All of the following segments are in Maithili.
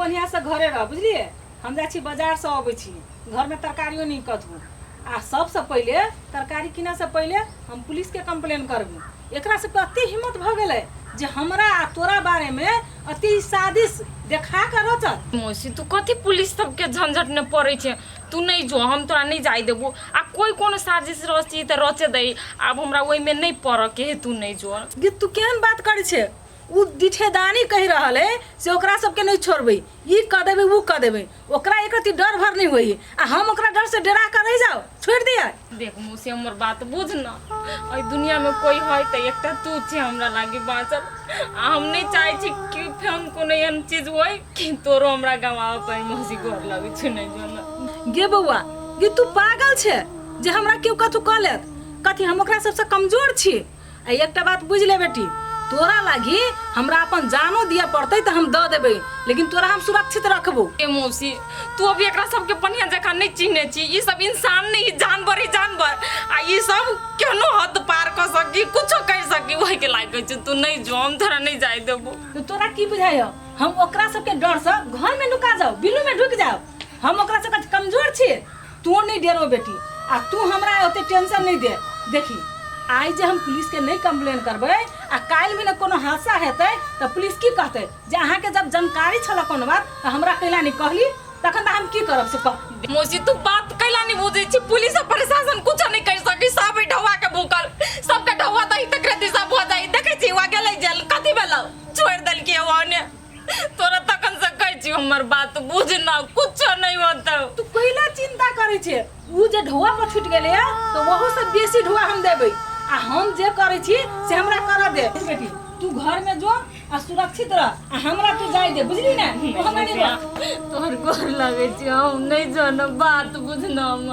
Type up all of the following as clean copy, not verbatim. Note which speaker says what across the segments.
Speaker 1: बढ़िआँसँ घरे रह, बुझलियै? हम जाइ छी बाजारसँ, अबै छी, घरमे तरकारियो नहि कथू। आ सबसँ पहिले तरकारी किनऽसँ पहिले हम पुलिसके कम्प्लेन करबै। एकरा सबके एते हिम्मत भऽ गेलै जे हमरा आ तोरा बारेमे अति साजिश देखा कऽ रचत।
Speaker 2: मौसी, तू कथी पुलिस सबके झंझट में पड़ै छै? तू नहीं जो, हम तोरा नहीं जाय देबो। आ कोई कोनो साजिश रची तऽ रचे दे, आब हमरा ओहिमे नहीं पड़ऽ के है, तू नहीं जो।
Speaker 1: गे, तू केहन बात करै छै? ओ डिठेदानी कहि रहल है से ओकरा सबके नहीं छोड़बै, ई कऽ देबै, ओ कऽ देबै। ओकरा एक रत्ती डर भर नहीं होई आ हम ओकरा डर से डरा कर रह जाओ, छोड़ दिया।
Speaker 2: देख मौसी, हमर बात बुझ न, एहि दुनिया में कोई है तऽ एकटा तू छै हमरा लागी बाँचल। आ हम नहीं चाहे छी कि फेन कोनो एहन चीज होय कि तोरो हमरा गवाबऽ पड़े। मौसी, गोर लगै छै, नहीं जो न।
Speaker 1: गे बौआ गे, तू पागल छै जे हमरा केओ कथू कह लेत? कथी हम ओकरा सबसे कमजोर छी? आ एकटा बात बुझि ले बेटी, तोरा लागी हमरा अपन जानो दिअ पड़तै तऽ हम दऽ देबै, लेकिन तोरा हम सुरक्षित रखबो।
Speaker 2: ए मौसी, तू अभी एकरा सबके बढ़िया जकाँ नहीं चिन्हने छी। ई सब इंसान नहीं, जानवर ही जानवर। आ ई सब केहनो हद पार कऽ सकी, कुछो कर सकी। ओहि के लाग छै, तू नहीं जो, हम तोरा नहीं जाय देबो।
Speaker 1: तऽ तोरा की बुझाइय, हम ओकरा सबके डरसँ घरमे नुका जाउ, बिल्लूमे ढुकि जाउ? हम ओकरा सबके कमजोर छी? तू नहीं डेरो बेटी, आ तू हमरा ओते टेंशन नहीं दे। देखी, आइ जे हम पुलिस के नहीं कंप्लेन करबै आ काल्हि भी ने कोनो हादसा हेतै तऽ पुलिस की कहतै जे अहाँके जब जानकारी छल कोनो बात तऽ हमरा कैला नहीं कहली? तखन तऽ हम की करब से कह।
Speaker 2: मौसी, तू बात कैला नहीं बुझै छी? पुलिस आ प्रशासन कुछ नहीं कर सकी। सब ई ढौआ के भूखल, सबके ढौआ दही तकरे दिशा भऽ जाइ। देखै छी, वा गेलै जेल, कथी भेलौ? छोड़ि देलकै ओने। तोरा तखन से कहै छी, हमर बात बुझ ना, कुछो नहीं होतौ।
Speaker 1: तू कैला चिंता करै छे? उ जे ढौआ पर छूट गेलै तऽ ओहू से बेसी ढौआ हम देबै। आ हम जे करै छी से हमरा करऽ दे। बेटी, तू घर में जो आ सुरक्षित रह, आ हमरा तू जाय दे, बुझली ने? तू हमरा नहीं रोक।
Speaker 2: तोहर गोर लगै छी, हम नहीं जानब, बात बुझना हम।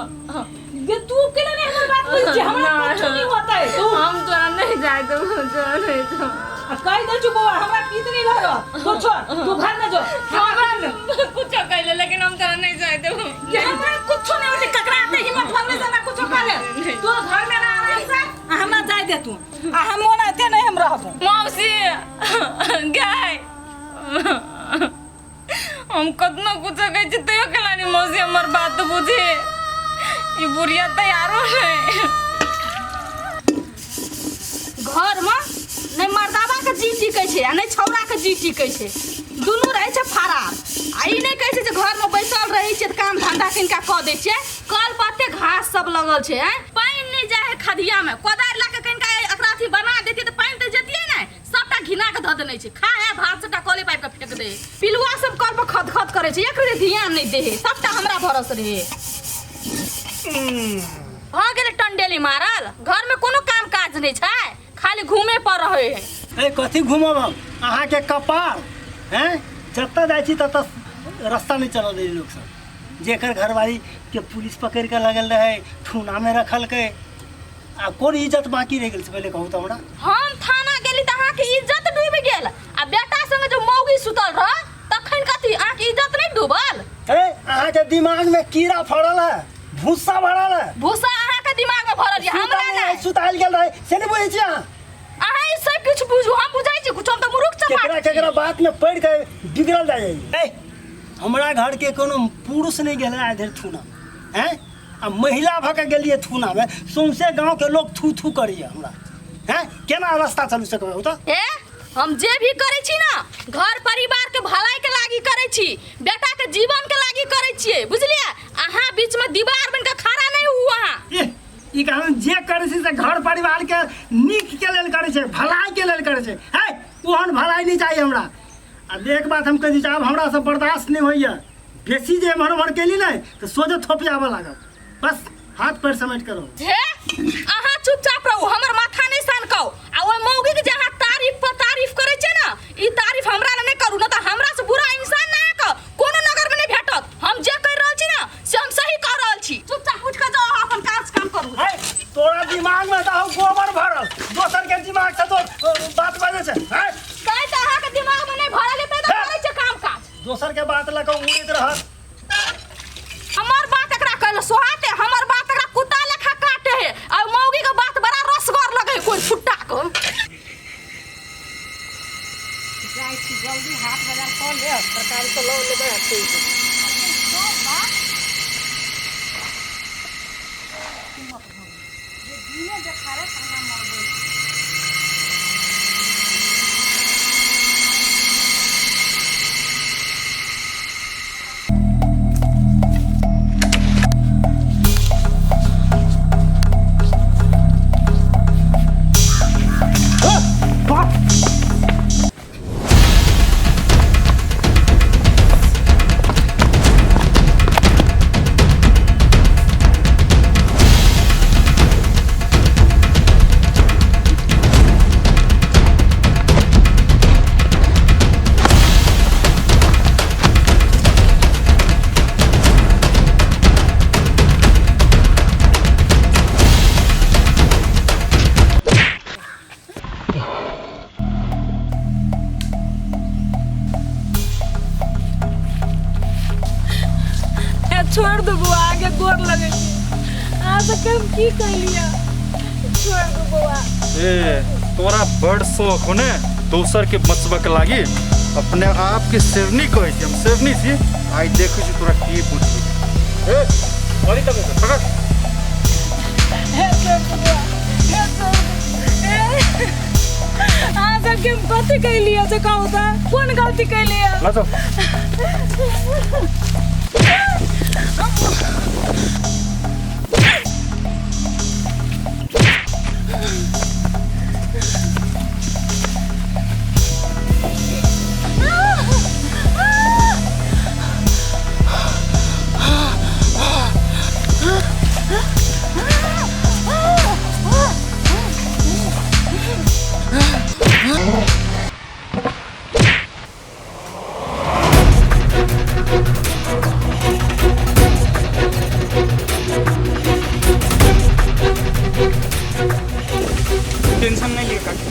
Speaker 1: गे, तू केना नहीं हमर बात बुझै छी? हमरा कुछ नहीं होतै। तू
Speaker 2: हम तोरा नहीं जाय देबो, जो नहीं जो।
Speaker 1: आ कहि दै छु बौआ, हमरा पीत नहीं लहर। तू छोड़, तू घर में जो।
Speaker 2: हमरा कुछो कैले, लेकिन हम तोरा नहीं जाय देबो।
Speaker 1: ये हमरा कुछो नहीं होतै। ककरा आते हिम्मत भगले से हमरा कुछो करे? तू घर में रह आराम से आ हमरा जाय दे तू। आ हम ओना एते नहीं हम रहबो।
Speaker 2: मौसी गाय, हम कतनो कुछो कहै छी तैयो केला नहीं मौसी हमर बात बुझे। ई बुढ़िया तैयारो नहीं।
Speaker 3: घरमे नहि मर्दाबा के जी टिकै छै आ नहि छौड़ा के जी टिकै छै, दुनू रहै छै फरार। आ ई नहि कहै छै जे घरमे बैसल रहै छियै तऽ काम धंधा किनका कऽ दै छियै। कल पर एते घास सब लगल छै, आँय, पानि नहि जाइ है खदियामे। कोदारि लए कऽ कनिका एकरा अथी बना दैतियै तऽ पानि तऽ जैतियै नहि। सबटा घिना के धऽ देने छै, खा है भात सबटा कले पाइप के फेंक दे। पिलुआ सब कल पर खद खद करे छै, एक रति ध्यान नहीं दे है, सबटा हमरा भरोसे रहे। भऽ गेलै टंडेली मारल, घर में कोनो काम काज नहीं छै, खाली घूमे पर रहे है।
Speaker 4: ए कथी घूमब हम अहाँके कपार हैं? जतऽ जाइ छी ततऽ रास्ता नहि चलऽ दै लोक सब। जेकर घरवाली के पुलिस पकड़ि कऽ लगल रहै, थूनामे रखलकै, आ कोन इज्जत बाकी रहि गेल छै, पहिले कहू तऽ हमरा।
Speaker 3: हम थाना गेली तऽ अहाँके इज्जत डूबि गेल, आ बेटा संगे जो मौगी सुतल रह तखन कथी अहाँके इज्जत नहि डूबल?
Speaker 4: ए अहाँके दिमाग में कीड़ा फड़ल है, भूसा भरल है।
Speaker 3: भूसा अहाँके दिमाग में भरल यऽ, हमरा
Speaker 4: सुतल
Speaker 3: नहि।
Speaker 4: सुतायल गेल रहे से नहि बुझै छी अहाँ?
Speaker 3: अहाँ ई सब किछु बुझू, हम बुझै छी कुछ? हम तऽ मूर्ख चपाट
Speaker 4: केकरा
Speaker 3: छी।
Speaker 4: केकरा बात में पढ़ि के बिगड़ल जाइ। ए हमरा घर के कोनो पुरुष नहि गेलै आइ धरि थूना, हैं? आ महिला भऽ के गेलियै थूनामे, सौंसे गाँवके लोक थू थू करैए हमरा, हैं? केना रास्ता चलू से कहू तऽ।
Speaker 3: ए हम जे भी करै छी ना, घर परिवार के भलाई के लागी करै छी, बेटा के जीवन के लागी करै छियै, बुझलियै? अहाँ बीच में दीवार बन के खड़ा नहीं हु अहाँ।
Speaker 4: एह, ई कारण जे करै छै से घर परिवार के नीक के लेल करै छै, भलाई के लेल करै छै। है ओहन भलाई नहि चाही हमरा। आ एक बात हम कहि दै छी, आब हमरा से बर्दाश्त नहि होइए। बेसी जे एम्हर ओम्हर केली ने तऽ सोझे थोपियाबऽ लागब। बस हाथ पैर समेट के रहू।
Speaker 3: हे अहाँ चुपचाप रहू, हमर माथा नहि सनकाउ। आ ओहि मौगी के जे अहाँ तारीफ पर तारीफ करै छियै ने, ई तारीफ हमरा लए नहि करू, नहि तऽ हमरा से बुरा इंसान ने अहाँके कोनो नगर में नहि भेटत। हम जे कहि रहल छी ने से हम सही कह रहल छी। चुपचाप उठि कऽ जाउ, अहाँ अपन काज काम करू।
Speaker 4: है तोरा दिमाग में तऽ गोबर भरल, दोसर के दिमाग से तो बात बजै छै। है
Speaker 3: तैं तऽ अहाँके दिमाग में नहि भरल हेतै तऽ करै छै काम काज।
Speaker 4: दोसर के बात लऽ कऽ उड़ैत रहत।
Speaker 3: हमर बात एकरा कहले सोहाते, हमर बात एकरा कुत्ता लेखा काटे है, आ मौगी के बात बड़ा रसगर लगे है कोई फुट्टा के।
Speaker 1: जा जाइ छी जल्दी हाट बाजार कऽ लेब तरकारी तऽ लऽ लेबै आ चलि जेबै। सब बात हिम्मत भऽ गेल जे दिने देखारे हमरा मरबै। छोड़ दो बौआ, आगे गोर लगे छी। अहाँ सबके हम की कहलियै, छोड़ दो बौआ।
Speaker 5: ए तोरा बड़ शौक हो ने दोसर के बचबऽ के लागी, अपने आप के शेरनी कहै छी, हम शेरनी छी। आइ देखै छी तोरा की बुझबै। ए अरे तब पकड़।
Speaker 1: हे छोड़ दो बौआ, हे छोड़ दो। हे, अहाँ सबके हम कथी कहलियै से कहू तऽ, कोन गलती कहलियै?
Speaker 5: ला चल।
Speaker 6: टेंशन नहीं लिए काकी।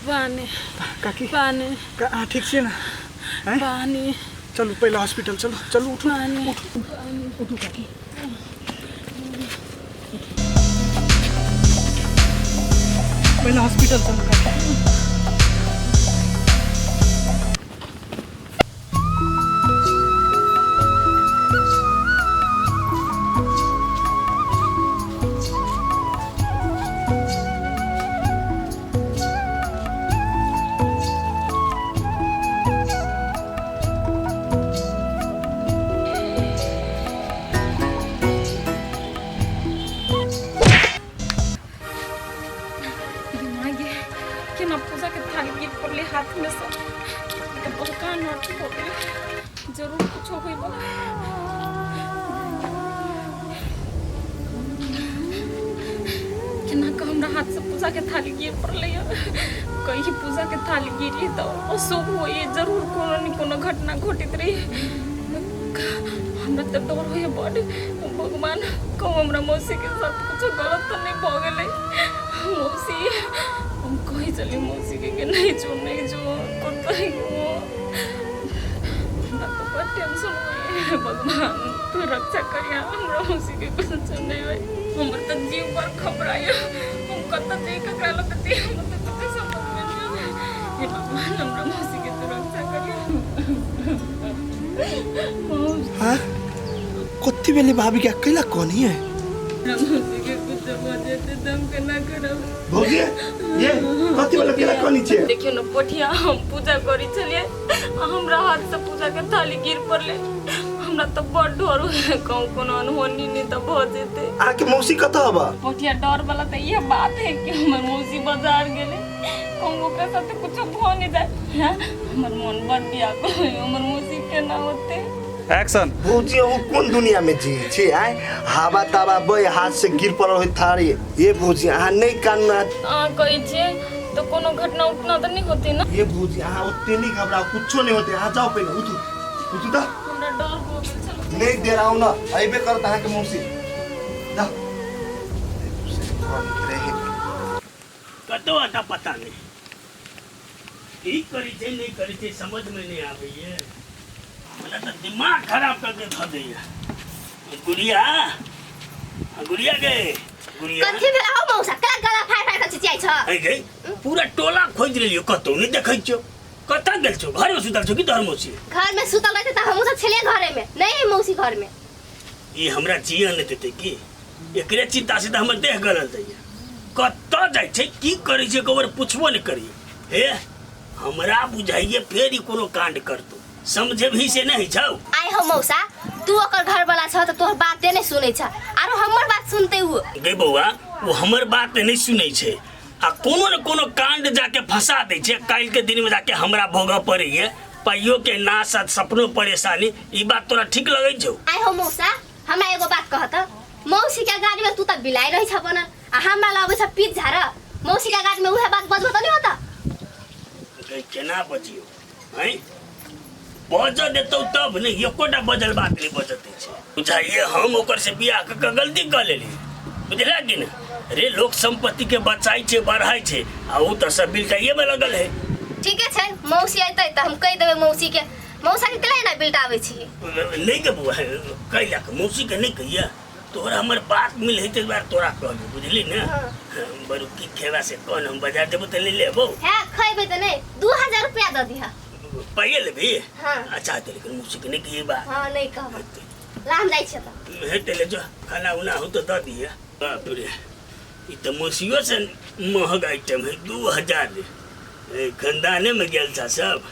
Speaker 1: पानी।
Speaker 6: काकी।
Speaker 1: पानी।
Speaker 6: अहाँ ठीक छियै ने? आँय?
Speaker 1: पानी।
Speaker 6: चलू पहिले हॉस्पिटल चलू, चलू उठू।
Speaker 1: पानी।
Speaker 6: उठू उठू काकी, पहिले हॉस्पिटल चलू काकी।
Speaker 2: दिमाग केना पूजा के थाली गिर पड़ले हाथ में से, तऽ बड़का नट हो गेलै, जरूर कुछो होय बला। केना कऽ हमरा हाथ से पूजा के थाली गिर पड़लै। कहीं पूजा के थाली गिरी तऽ अशुभ होइए, जरूर कोनो ने कोनो घटना घटित रही। हमरा तऽ डर होइए बड। भगवान कहू हमरा मौसी के साथ कुछो गलत तऽ नहि भऽ गेलै? मौसी, हम कही चली मौसी के कि नहीं जो, नहीं जो कतऽ वो। हमरा तऽ बड टेंशन होइए। भगवान तू रक्षा करिया, हमरा मौसी के कुछो नहि होइ। हमर तऽ जीव बड़ घबराइए, हम कतऽ जाइ, ककरा लग जाइ, हमरा तऽ कुछो समझमे नहि आबै। हे भगवान, हमरा मौसी के तू रक्षा करिया।
Speaker 7: हाँ, कथी भेलै भाभी के? कैला कोनी है?
Speaker 2: हमरा मौसी के कुछो भऽ जेतै तऽ हम केना करब?
Speaker 7: भौजी ये कथी वाला केला कनी छै?
Speaker 2: देखियौ ने पोठिया, हम पूजा करै छलियै आ हमरा हाथ से पूजा के थाली गिर पड़लै। हमरा तऽ बड़ डर होइए, कहूँ कोनो अनहोनी नहि तऽ भऽ जेतै।
Speaker 7: अहाँके मौसी कतऽ हबा?
Speaker 2: पोठिया, डर वाला तऽ इएह बात है कि हमर मौसी बाजार गेलै, कहूँ ओकरा साथे कुछो भऽ नहि जाय। हैं, हमर मन बड़ व्याकुल होइए, हमर मौसी केना होतै?
Speaker 5: एक्शन।
Speaker 7: भौजी अहूँ कोन दुनिया में जी छी आय? हवा तावा बह हाथ से गिर पड़ल होय थारी। ये भौजी अहाँ नहीं कानू।
Speaker 2: अहाँ कहै छियै तऽ कोनो घटना उटना तऽ नहि होतै ने?
Speaker 7: ये भौजी अहाँ ओते नहीं घबराओ, कुछो नहीं होते। अहाँ जाओ पहले, उठू उठू तऽ।
Speaker 2: हमरा डर भऽ गेल छल।
Speaker 7: नहीं डेराउ ना, अबे करत अहाँके मौसी। जा
Speaker 8: कतौ अता पता नहि, की करै छै नहि करै छै समझमे नहि आबैए। हमरा तऽ दिमाग खराब कऽ के धऽ दैए। गुड़िया, गुड़िया गे गुड़िया।
Speaker 9: कथी भेल हो मौसा? केना गला फाड़ फाड़ के चिचियाइ छ?
Speaker 8: है गे, पूरा टोला खोजि लेलियो, कतौ नहि देखै छियौ। कतऽ गेल छौ? घरमे सुतल छौ कि तोहर मौसी?
Speaker 9: घर में सुतल रहते त हमहूँ सब छलियै घरे में। नहीं है मौसी घर में।
Speaker 8: ई हमरा जियऽ नहि देतै की? एकरे चिंता से तऽ हमर देह गलल जाइए। कतऽ जाइ छै, की करै छै, एको बेर पुछबो नहि करिए। हे, हमरा बुझाइए फेर ई कोनो कांड करतौ, समझेबही से नहि छौ।
Speaker 9: आइ हो मौसा, तू ओकर घर वाला छ त तोहर बाते नहीं सुनै छ, आरो हमर बात सुनते उ?
Speaker 8: गे बौआ, ओ हमर बात नहि सुनै छै आ कोनो ने कोनो कांड जाके फंसा दै छै। काल्हि के दिन में जाके हमरा भोगऽ पड़ैए, पाइयो के नाश आ सपनो परेशानी। ई बात तोरा ठीक लगै छौ?
Speaker 9: आइ हो मौसा, हमरा एगो बात कह त, मौसी के गाड़ी में तू त बिलाई रही छ बनल आ हमरा लगे छ पीत झाड़, मौसी के गाड़ी में उहे बात बजबो त नहीं होता?
Speaker 8: गे केना बजियौ? हैं, बजऽ देतौ तब ने। एकोटा बजल बात नहि बजऽ दै छै। बुझाइए हम ओकर से बियाह कऽ के गलती कऽ लेली, बुझला कि ने? रे, लोक संपत्ति के बचाइ छै, बढ़ाइ छै, आ उ तऽ सब बिलटाइए में लगल है।
Speaker 9: ठीके छै, मौसी अयतै तऽ हम कहि देबै मौसी के। मौसा के केला एना बिलटाबै छी?
Speaker 8: नहि गे बौआ, कैला के मौसी के नहि कहिया। तोरा हमर बात मिल है ताहि दुआरे तोरा कहलियौ, बुझली ने? बरू की खेबा से कह, हम बाजार जेबो तऽ ले लेबो।
Speaker 9: है, खैबै तऽ नहि, 2000 रुपया दऽ दिह।
Speaker 8: पाइए लेबही?
Speaker 9: हाँ।
Speaker 8: अच्छा तऽ लेकिन मौसी के नहि कहिए बात।
Speaker 9: हाँ, नहीं कहब। ला, हम जाइ छियै तऽ।
Speaker 8: हेतै, ले जो, खाना उना हो तऽ दऽ दिहे। बाप रे, ई तऽ मौसियो से महग आइटम है, 2000 रे। ए, खानदाने में गेल छा सब।